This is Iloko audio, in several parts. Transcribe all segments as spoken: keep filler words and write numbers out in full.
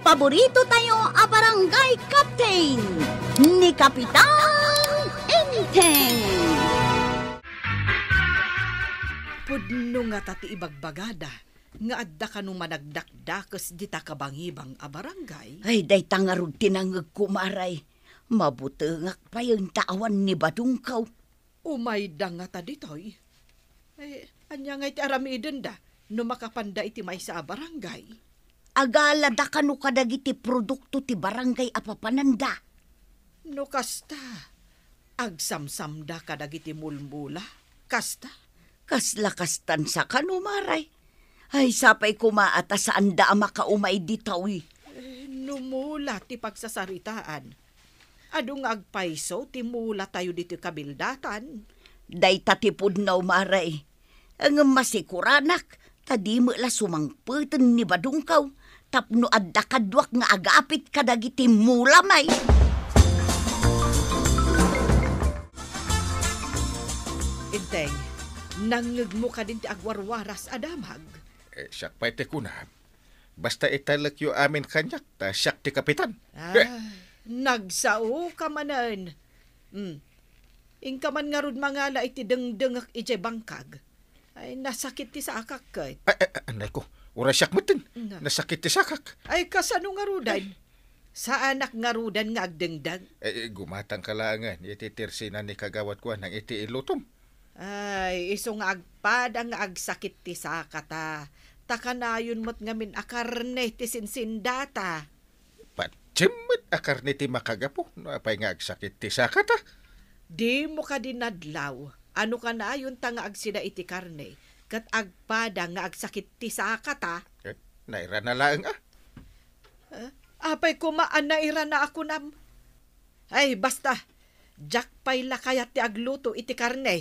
Paborito tayo a barangay captain, ni Kapitan Enteng. Pudno ngata ti ibagbagada nga adda kano managdakdakes dita kabangibang a barangay? Ay, dayta ngarud ti nangngegko, Maray. Mabutengak pay enta awan ni Badungkaw. Umayda ngata ditoy. Eh, ania ngay ti aramidenda no makapanda iti maysa a barangay? Agalada kano kadagiti produkto ti barangay a papananda. No kasta, agsamsamda kadagiti mulmula. Kasta? Kasla kastan sa kano, Maray. Ay, sapay koma a ta saanda a makaumay ditoy. Eh, no mula ti pagsasaritaan, adu nga agpayso ti mula tayo ditoy kabildatan. Dayta ti pudno, Maray. Ngem masikuranak, ta di met la sumangpeten ni Badungkaw tapno adda kaduak nga agapit kadagiti mula, May. Enteng, nangngegmo kadin ti agwarwaras a damag? Eh, siak pay ti kunam. Basta italekyo amin kaniak, ta siak ti kapitan. Ah, eh, nagsaoka manen. Hmm. Inka man ngarud mangala iti dengdengek idiay bangkag. Ay, nasakit ti sakak ket. Ay, ay, ay, anay ko. Uray siak metten. Nga. Nasakit ti sakak. Ay, kasano ngaruden? Ay. Saanak ngaruden nga agdengdeng? Eh, eh, gumatangka laengen iti tersina ni kagawad ko nang iti ilutom. Ay, isu nga agpada nga agsakit ti sakata. Ta kanayon met ngamin a karne ti sinsindata. Patiem met a karne ti makagapu no apay nga agsakit ti sakata. Dimo kadi nadlaw a no kanayonta nga agsida iti karne ket agpada nga agsakit ti sakata? Eh, nairana laeng a. Eh, apay koma a nairana a kunam? Ay, basta, diak pay la kayat ti agluto iti karne.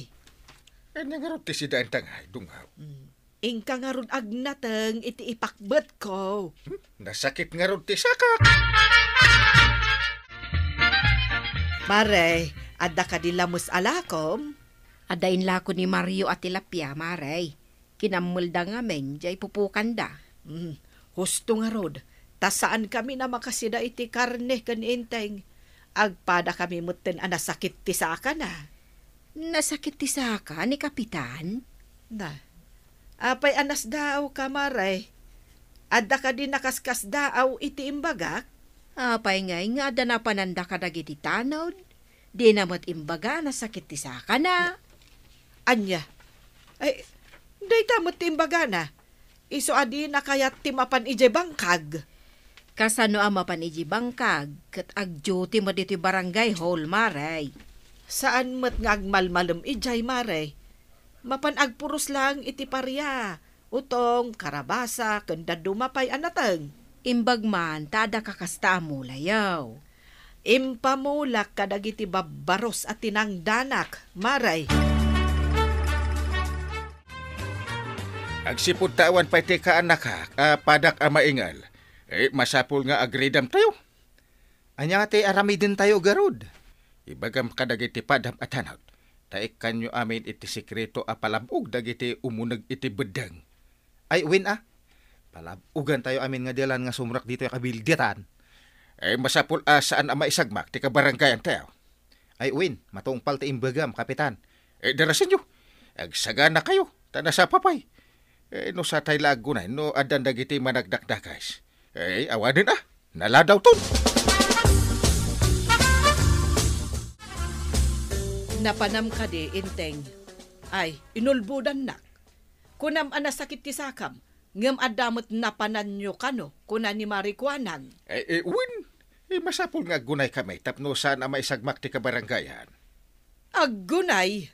Eh, ania ngarud ti sidaenta ngay, Dungaw? Mm. Inka ngarud agnateng iti ipakbetko. Hmm? Nasakit ngarud ti sakak. Mare, adda kadi lames a lakom? Adda inlako ni Mario a tilapia, Mare. Kinammelda ngamin diay pupukanda. Hmm, husto ngarud, ta saankami a makasida iti karne ken Enteng. Agpadakami metten a nasakit ti sakana. Nasakit ti saka ni Kapitan? Na, apay a nasdaawka, Mare? Adda kadi nakaskasdaaw iti imbagak? Apay ngay nga adda napananda kadagiti tanod? Dina met imbaga a nasakit ti sakana. Ania? Ay, dayta met ti imbagana. Isu a dina kayat ti mapan idiay bangkag. Kasano a mapan idiay bangkag ket agduty met iti barangay hall, Mare? Saan met nga agmalmalem idiay, Mare. Mapan agpuros laeng iti paria, utong, karabasa, ken dadduma pay a nateng. Imbag man ta adda kakasta a mulayo. Impamulak kadagiti babbaros a tinangdanak, Mare. Agsipud ta awan pay ti kaannakak a padak a maingal, eh, masapul nga agridamtayo. Ania ti aramidentayo, garud? Ibagam kadagiti padam a tanod, ta ikkanyo amin iti sekreto a palab-og dagiti umuneg iti beddeng. Ay, wen a, palab-ogantayo amin nga dalan nga sumrek ditoy a kabildatan. Eh, masapul a saan a maisagmak ti kabarangayantayo. Ay, wen, matungpal ti imbagam, Kapitan. Eh, darasenyo, agsaganakayo, ta nasapa pay. Eh, no satay la aggunay, no addan dagiti managdakdakes. Eh, awanen a, naladawton. Napanam kadi, Enteng? Ay, inulbodannak. Kunam a nasakit ti sakam, ngem adda met napananyo kano, kuna ni Mari Kuanang. Eh, eh, wen, eh, masapul nga aggunaykami tapno saan a maisagmak ti kabarangayan. Aggunay?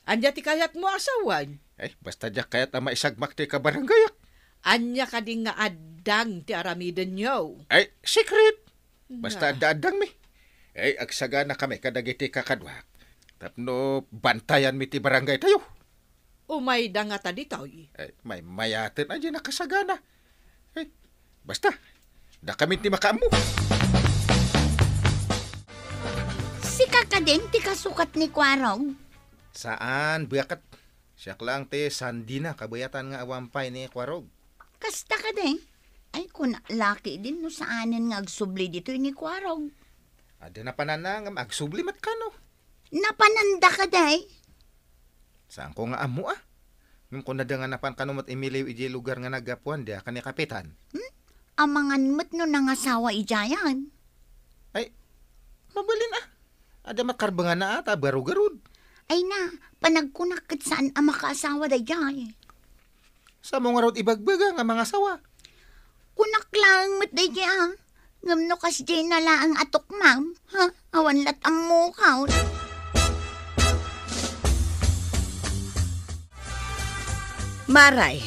Ania ti kayatmo a sawen? Eh, basta diak kayat a maisagmak ti kabarangayak. Ania kadi nga addang ti aramidenyo? Eh, secret. Basta adda-addangmi. Eh, agsaganakami kadagiti kakaduak tapno bantayanmi ti barangaytayo. Umayda ngata ditoy? Eh, maymayaten a diay nakasagana. Eh, basta, dakamin ti makaammo. Sika kadin ti kasukat ni Kuarog? Saan, biyaket. Siak laeng ti sandina, kabayatan nga awan pay ni Kuarog. Kasta kadi? Ay, kunak la ketdin no saanen nga agsubli ditoy ni Kuarog. Adda napananna ngem agsubli met kano. Napananda kadi? Saanko nga ammo, a. Ngem kunada nga napan kano met imiliw idiay lugar nga naggapuan, di a ken ni Kapitan. Hmm? Amangan met no nangasawa idiayen. Ay, mabalin, a. Adda met karbenganna, a, ta baro garud. Ay na, panagkunak ket saan a makaasawa daydiay. Saanmo ngarud ibagbaga nga mangasawa? Kunak laeng met daydiay, a. Ngem no kasdiay na laeng a tukmam, ha? Awan lat' ammokaw. Maray,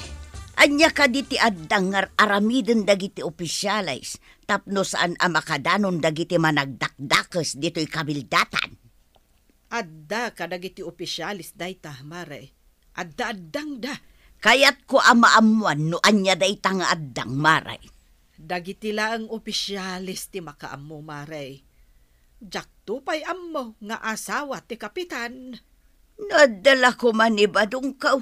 ania kadi ti addang nga ar-aramiden dagiti opisyales tapno saan a makadanon dagiti managdakdakes ditoy kabildatan? Adda kadagiti opisyales dayta, Maray. Adda-addangda. Kayatko a maammuan no ania dayta nga addang, Maray. Dagiti laeng opisyales ti makaammo, Maray. Diakto pay ammo nga asawa ti kapitan. No adda la koma ni Badungkaw,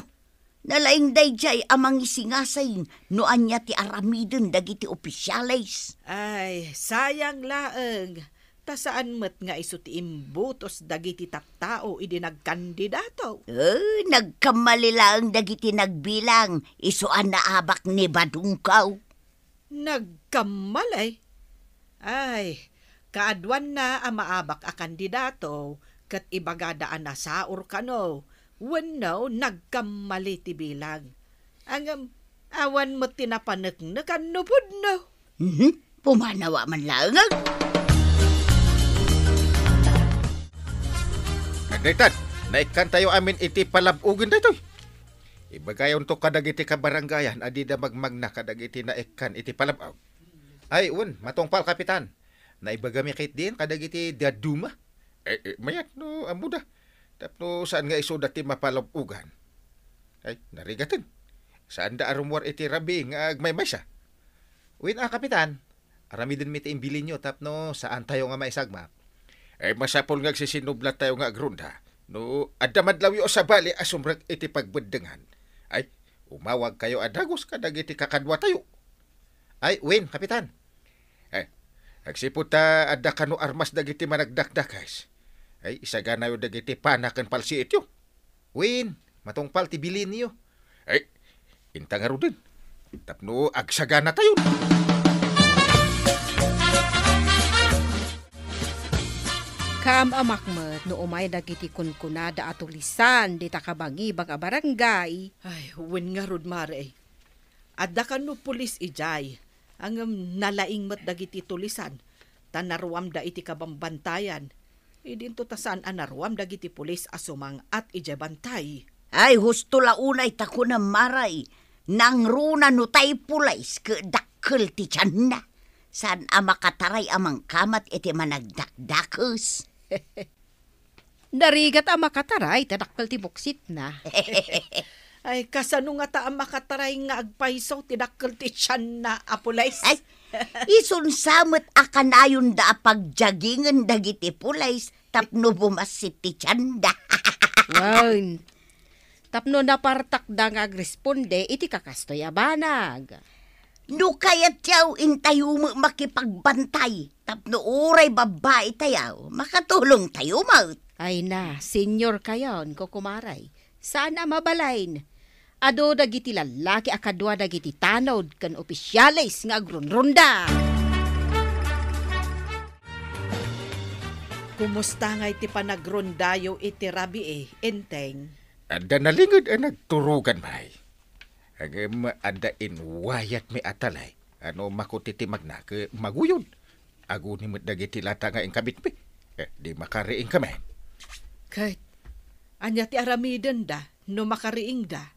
nalaing daydiay a mangisingasing no ania ti aramiden dagiti opisyales. Ay, sayang laeng. Ta saan met nga isu ti imbutos dagiti tattao idi nagkandidato. Eh, nagkammali laeng dagiti nagbilang, isu a naabak ni Badungkaw. Nagkammali? Ay, kaaduanna a maabak a kandidato, ket ibagada a nasaor kano, wenno nagkammali ti bilang. Ngem, awan met ti napaneknekan no pudno. Mhm. Pumanawa man laeng. Agdaytan, naikkantayo amin iti palab-ogen daytoy. Ibagayonto kadagiti kabarangayan a dida magmagna kadagiti naikkan iti palab-og. Ay, wen, matungpal, Kapitan. Naibagami ketdin kadagiti dadduma. Eh, eh, mayat no ammoda. Tapno saan nga isuda ti mapalab-ogan. Ay, narigaten. Saanda a rummuar iti rabii nga agmaymaysa. Wen a, Kapitan, aramidenmi ti imbilinyo tapno saantayo nga maisagmak. Ay, masapul nga agsisinublattayo nga agronda. No adda madlawyo a sabali a sumrek iti pagbeddengan, ay, umawagkayo a dagus kadagiti kakaduatayo. Ay, wen, Kapitan. Eh, agsipud ta adda kano armas dagiti managdakdakes, ay, isaganayo dagiti pana ken palsiityo. Wen, matungpal ti bilinyo. Ay, inta ngaruden. Tapno agsaganatayon. Kaam-amak met no umay dagiti kunkunada a tulisan dita kabangibang a barangay. Ay, wen ngarud, Mare. Adda kano pulis idiay, ngem nalaing met dagiti tulisan, ta naruamda iti kabambantayan. Idinto ta saan a naruam dagiti pulis a sumang-at idiay bantay. Ay, husto la unay ta kunam, Mare, nangruna no tay pulis ket dakkel ti tianna. Saan a makataray a mangkamat iti managdakdakes. Narigat a makataray ta dakkel ti buksitna. Ay, kasano ngata a makataray nga agpayso ti dakkel ti tianna a pulis? Ay, isunsa met a kanayonda a pagjagingen dagiti pulis tapno bumassit ti tianda. Wen, tapno napartakda nga agresponde iti kakastoy a banag. No kayatyo, intayo met makipagbantay tapno uray babbaitayo, makatulongtayo met. Ay na, senior kayon, kukumaray. Saan a mabalin. Adu dagiti lallaki a kadua dagiti tanod ken opisyales nga agrunrunda. Kumusta ngay ti panagrondayo iti rabii, Enteng? Adda nalinged a nagturogan, May. Ngem adda inwayatmi a talay a no makuti ti magna ket maguyod. Aguni met dagiti lata nga inkabitmi. Eh, di makariingkami. Ket ania ti aramidenda no makariingda?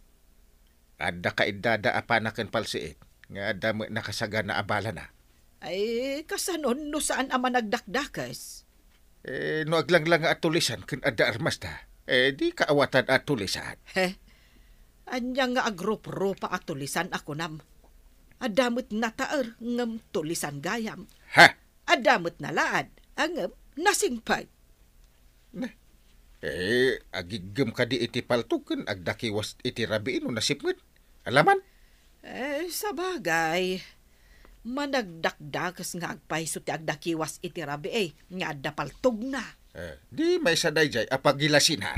Adda kaiddada a pana ken palsiit nga adda met nakasagana a balana. Ay, kasanon no saan a managdakdakes? Eh, no aglanglanga a tulisan ken adda armasda, eh, di kaawatan a tulisan. He? Ania nga agrup-rupa a tulisan a kunam? Adda met nataer ngem tulisan gayam. Ha? Adda met nalaad, ngem nasingpet. Na, eh, agiggem kadi iti paltog ken agdakiwas iti rabii no nasipnget? Alaman? Eh, sabagay. Managdakdakes nga agpayso ti agdakiwas iti rabii nga adda paltogna. Eh, di maysa daydiay a pagilasinan.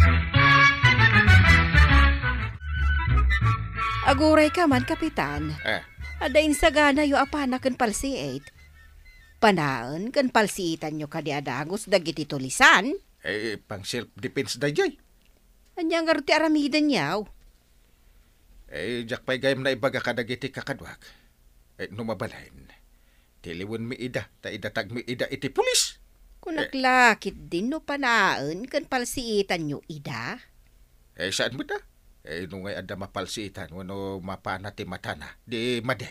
Agurayka man, Kapitan. Eh. Adda insaganayo a pana ken palsiit. Panaen ken palsiitanyo kadi a dagus dagiti tulisan? Eh, pang self-defense daydiay. Ania ngarud ti aramidenyo? Eh, diak pay gayam naibaga kadagiti kakaduak. Eh, no mabalin, tiliwenmi ida, ta idatagmi ida iti pulis. Kunak Eh. la ketdin no panaen ken palsiitanyo ida? Eh, saan met a? Eh, no ngay adda mapalsiitan wenno mapana ti matana, di madi.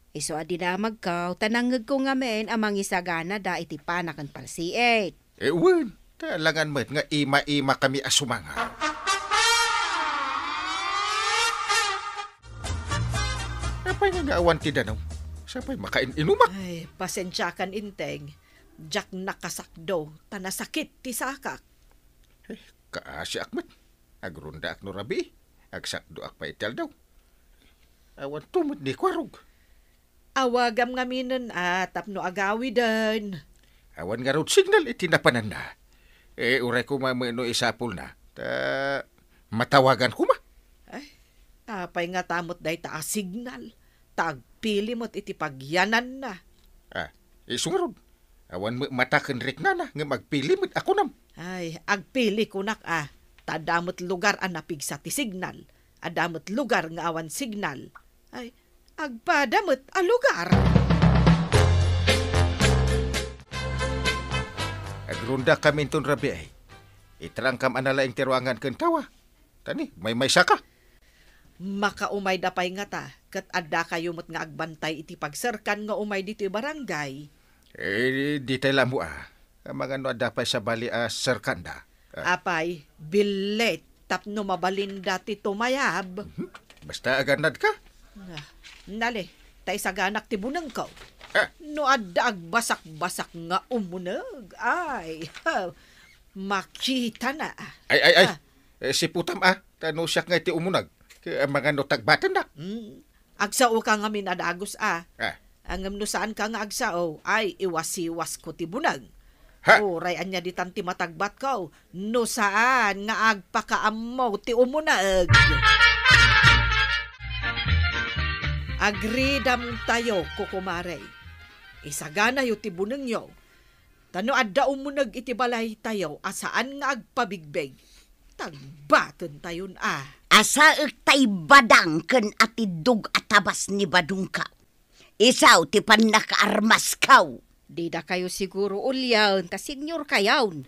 Isu a dinamagko, ta nangngegko ngamin a mangisaganada iti pana ken palsiit. Eh, wen, ta alangan met nga ima-imakami a sumanga. Apay nga, nga awan ti danaw? Sapay makain-inumak. Ay, pasensiakan, Inteng. Diak nakasakdo, ta nasakit ti sakak. Eh, kaasiak met. Agrondaak no rabii. Agsakdoak pay iti aldaw. Awan to met ni Kuarog. Awagam ngaminen a tapno agawiden. Awan ngarud signal iti napananna. Eh, uray koma met no isapulna. Ta matawagan koma. Ay, apay ngata met dayta a signal? Ta agpili met iti pagyananna. Ah, isu ngarud. Awan met mata ken riknana ngem agpili met a kunam. Ay, agpili kunak a. Ta adda met lugar a napigsa ti signal. Adda met lugar nga awan signal. Ay, agpada met a lugar. Agrondakaminton rabii. Itarangkam a nalaing ti ruangan ken tawa. Tani, maymaysaka. Makaumayda pay ngata, ket addakayo met nga agbantay iti pagserkan nga umay ditoy barangay. Eh, ditay la ammo a. Amangan no adda pay sabali a serkanda. Ah. Apay, billit tapno mabalinda ti tumayab. Mhm. Basta agannadka. Ah, nale, ta isaganak ti bunengko. Ah. No adda agbasak-basak nga umuneg, ay, ha, makitana. Ay, ay, ay. Ah. Eh, siputam a, ta no siak nga iti umuneg. Kaya amangan no tagbatendak. Hmm. Agsaoka ngamin a dagus a. Ah. Ngem no saanka nga agsao, ay iwasiwasko ti buneg. Ha? Uray ania ditan ti matagbatko, no saan nga agpakaammo ti umuneg. Agridamtayo, kukumare. Isaganayo ti bunengyo. Ta no adda umuneg iti balaytayo a saan nga agpabigbeg, tagbatentayon a. Asaek tay badang ken atiddog a tabas ni badongka. Isu ti pannakaarmasko. Didakayo siguro uliaen ta seniorkayon.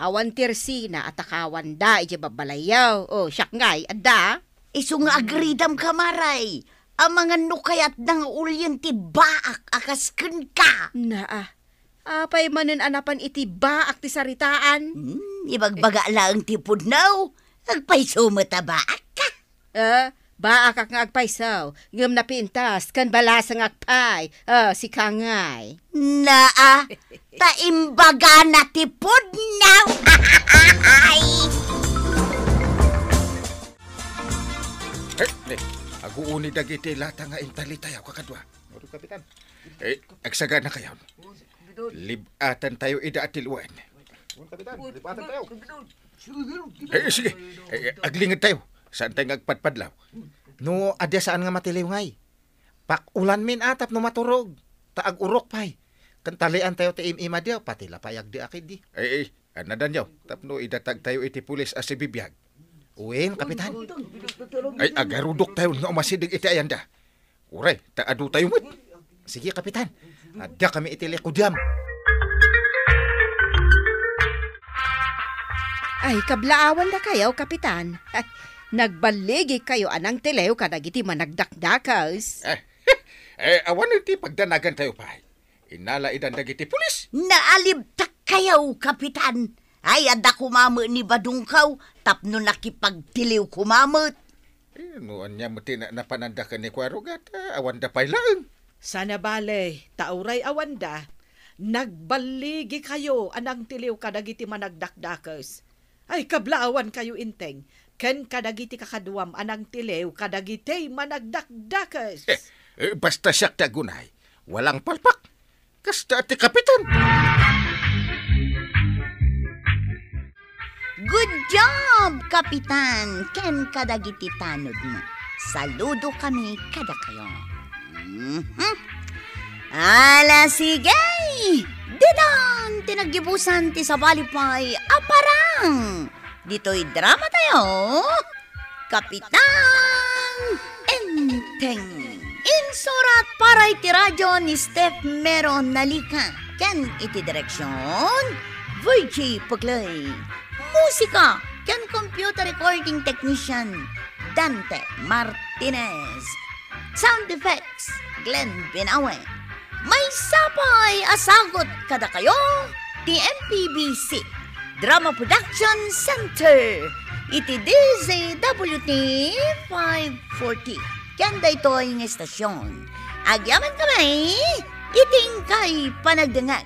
Awan ti resina a takawanda iti babbalayyo. O, siak ngay, adda? Isu nga agridamka, Maray. Amangan no kayatna nga ulien ti baak a kas kenka. Naa, apay manen a napan iti baak ti saritaan? Hmm, ibagbaga laeng ti pudno. Agpayso met a baakka. Eh, baakak nga agpayso, ngem napintas ken balasengak pay. Eh, sika ngay. Naa, ta imbagana ti pudno. Eh, eh, aguuni dagiti lata nga intalitayo, kakadua. Ngarud, Kapitan. Eh, agsaganakayon. Lib-atantayo ida a tiluen. Ngarud, Kapitan. Lib-atantayo. Eh, sige. Eh, aglingedtayo. Saantayo nga agpadpadlaw. No, adda saan nga matiliw ngay. Pakulanmin a tapno maturog. Ta agurok pay. Ken taliantayo ti im-imadiyo, pati la pay agdiak idi. Eh, eh, annadanyo, tapno idatagtayo iti pulis a sibibiag. Wen, Kapitan. Ay, agarudoktayon nga umasideg iti ayanda. Uray, ta adu tayo met. Sige, Kapitan. Adda kami iti likudiam. Ay, kablaawan da kayo, Kapitan. Nagballigi kayo a nangtiliw kadagiti managdakdakes. Eh, eh, awan ti pagdanagan tayo pay. Inala idan dagiti pulis. Naalibtak kayo, Kapitan. Ay, adda kumamet ni badungkaw, tapno nakipagtiliw kumamet. Eh, no ania met ti na-, napananda ken ni Kuarog, ah, awan da pay laeng. Sana bale, ta uray awan da, nagballigi kayo a nangtiliw kadagiti managdakdakes. Ay, kablaawan kayo, Inteng, ken kadagiti kakaduam a nangtiliw kadagiti managdakdakes. Eh, eh, basta siak ti agunay, Walang palpak. Kasta ti kapitan. Good job, Kapitan, ken kadagiti tanodmo. Saludo kami kadakayo. Mhm. Ala, sige! Ditan ti naggibusan ti sabali pay a parang. Ditoy drama tayo, Kapitan Enteng. Insurat para iti radyo ni Steph Mero Nalica ken iti direksyon, Virgie Puglay. Musika ken computer recording technician, Dante Martinez. Sound effects, Glenn Binawe. Maysa pay a sagut kadakayo ti M P B C Drama Production Center iti D Z W T five forty. Ken daytoy nga estasyon, agyaman kami iti inkay panagdengngeg.